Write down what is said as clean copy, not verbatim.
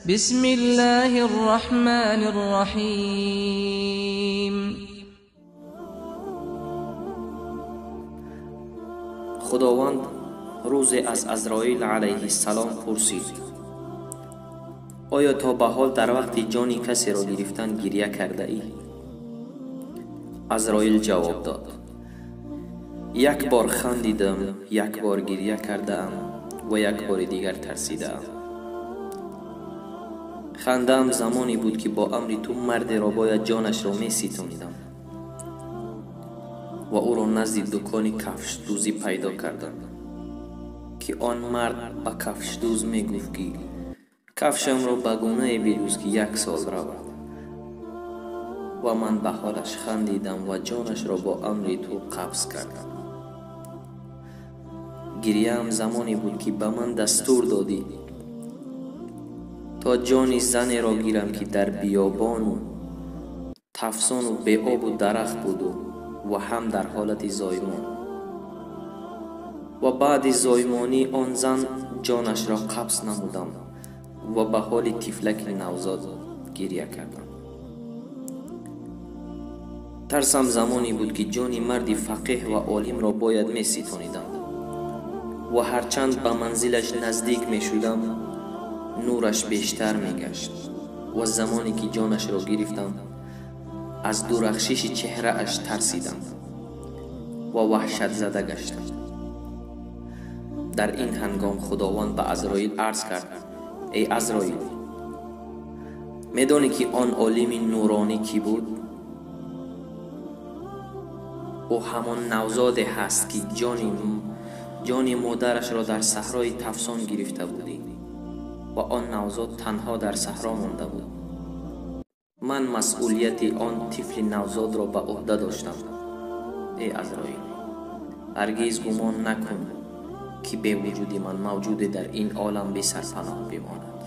بسم الله الرحمن الرحیم. Худованд рӯзе аз Азроил алайҳиссалом пурсид: оё то ба ҳол дар вақти ҷони касеро гирифтан гиря кардаӣ? Азроил ҷавоб дод: як бор хандидам, як бор гиря кардаам ва як бори дигар тарсидаам. Хандаам замоне буд, ки бо амри ту мардеро бояд ҷонашро меситонидам ва ӯро назди дукони кафшдӯзӣ пайдо кардам, ки он мард ба кафшдӯз мегуфт, ки кафшамро ба гунае бидӯз, ки як сол равад. Ва ман ба ҳолаш хандидам ва ҷонашро бо амри ту қабз кардам. Гиряам замоне буд, ки ба ман дастур додӣ то ҷони занеро гирам, ки дар биёбону тафсону беобу дарахт буду ва ҳам дар ҳолати зоймон. Ва баъди зоймонӣ он зан ҷонашро қабз намудам ва ба ҳоли тифлаки навзод гиря кардам. Тарсам замоне буд, ки ҷони марди фақеҳ ва олимро бояд меситонидам ва ҳарчанд ба манзилаш наздик мешудам, нураш бештар мегашт ва замоне ки ҷонашро гирифтам, аз дурахшиши чеҳрааш тарсидам ва ваҳшатзада гаштам. Дар ин ҳангом Худованд ба Азроил арз кард: эй Азроил, медонӣ, ки он олими нуронӣ кӣ буд? Ӯ ҳамон навзоде ҳаст, ки ҷони модарашро дар саҳрои тафсон гирифта будӣ ва он навзод танҳо дар саҳро монда буд. Ман масъулияти он тифли навзодро ба ӯҳда доштам. Эй Азроил, ҳаргиз гумон накун, ки бевуҷуди ман мавҷуде дар ин олам бесарпаноҳ бимонад.